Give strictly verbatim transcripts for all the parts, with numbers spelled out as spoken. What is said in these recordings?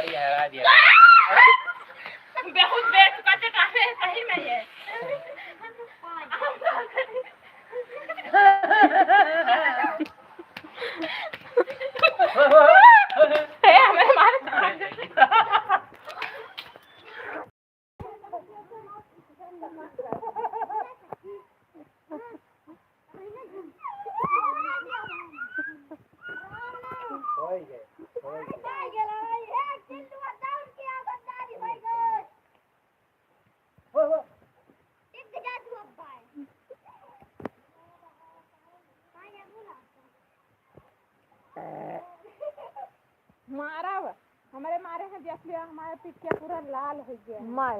ये हरा दिया। बहुत बेच का चटावे सही में ये। ए, हमें मार। मारा बा। हमरे मारे हैं, देख लिया, हमारे पिठिया पूरा लाल हो गया। मार।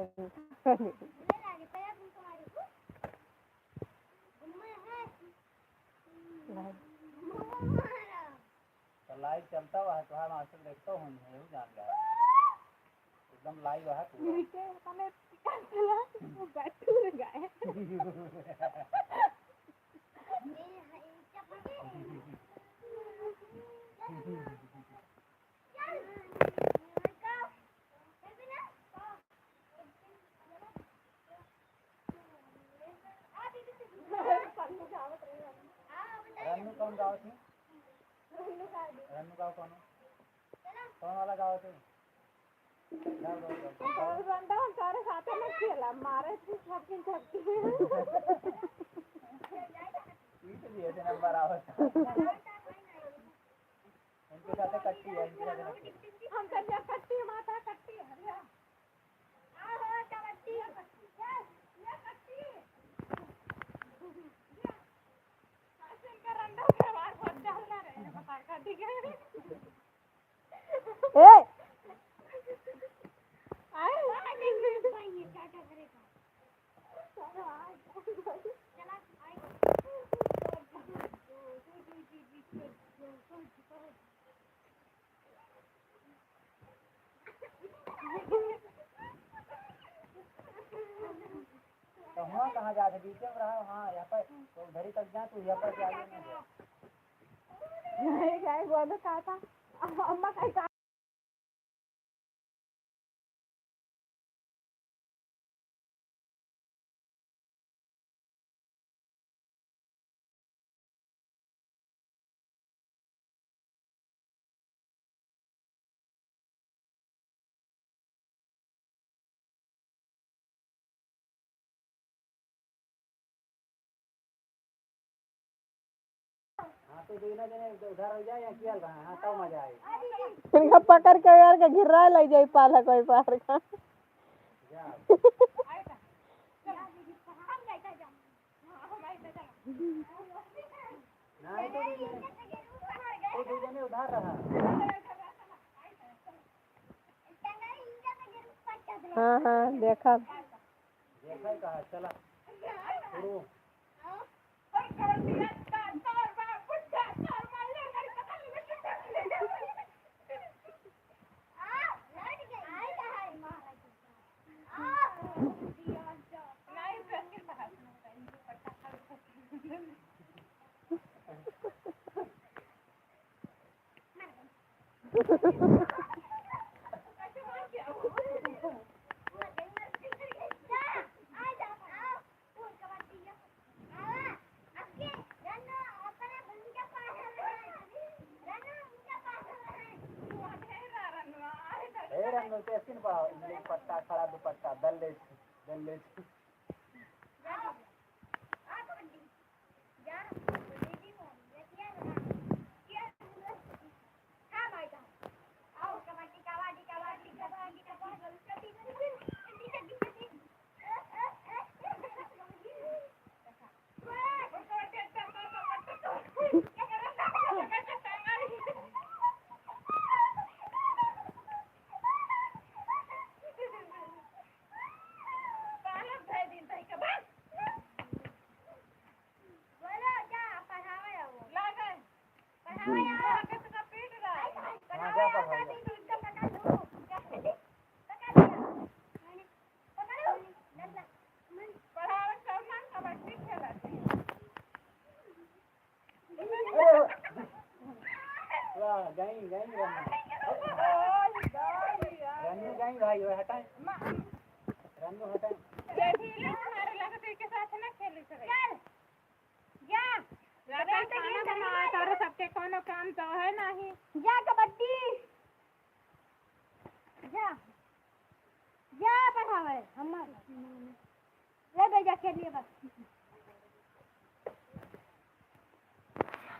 तो live चलता हुआ है, तुम्हारा मास्टर देखता हूँ, यही जान गया। एकदम live है पूरा। नीचे हमें टिका चला, वो बैठू गए। रन्नू कौन गावत है? रन्नू गाँव कौन है? कौन वाला गावत है? गाओ, गाओ, गाओ, गाओ। रंडा हम सारे साथे में खेला, मारे थी छक्की छक्की। ई तो भी ऐसे नंबर आवत। इनके साथ कट्टी है, इनके साथ कट्टी है। हम कन्या कट्टी, माता कट्टी है। आहो, कबड्डी। Yes, ये कट्टी। Yes। आज इनका रंडा व्यवहार बहुत डालना रहे, बता, कट्टी के। ए! तो हुआँ कहाँ जात है? बीचे में रहा, हाँ, यहाँ पर, तो उधर ही तक जा, तू यहाँ पर से आगे नहीं जा। नहीं, क्या बोलो, कहा था? अम्मा का हाँ, तो दोनों जने उधर हो जाए या किया रहा, हाँ, तब मजा आए। इनका पकड़ के यार के गिर्रा ले जाए पाला कोई पार का। जा। नहीं, तो दो जने, तो दो जने उधार रहा। हाँ, हाँ, देखा। देखा ही कहा, चला। शुरू। ए रंग के स्किन पर आओ, इंग्लिश पट्टा, खड़ा दुपट्टा, दल्ले, दल्ले। वाह, गई, गई, गई। नहीं भाई, वो हटा। रंगू हटा। ये ढीले हमारे लगे तो इनके साथ ना खेले सके। चल, जा। रात में खाना बनावा, तारे सबके कोनो काम तो है नहीं। जा कबड्डी। जा। जा पढ़ावे, हम ले दे जा खेलिए बस।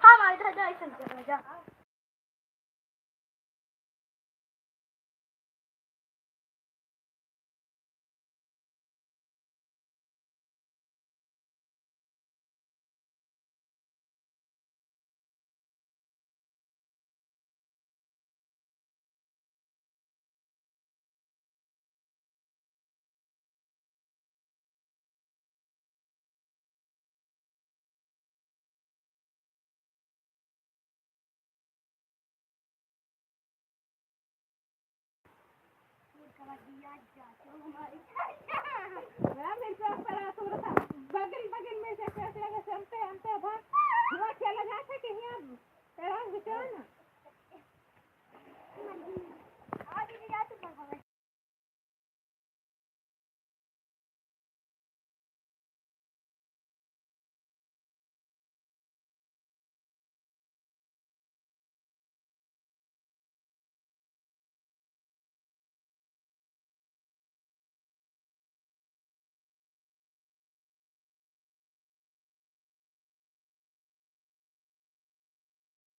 हाँ, मार दे, जा, ऐसे चल, जा।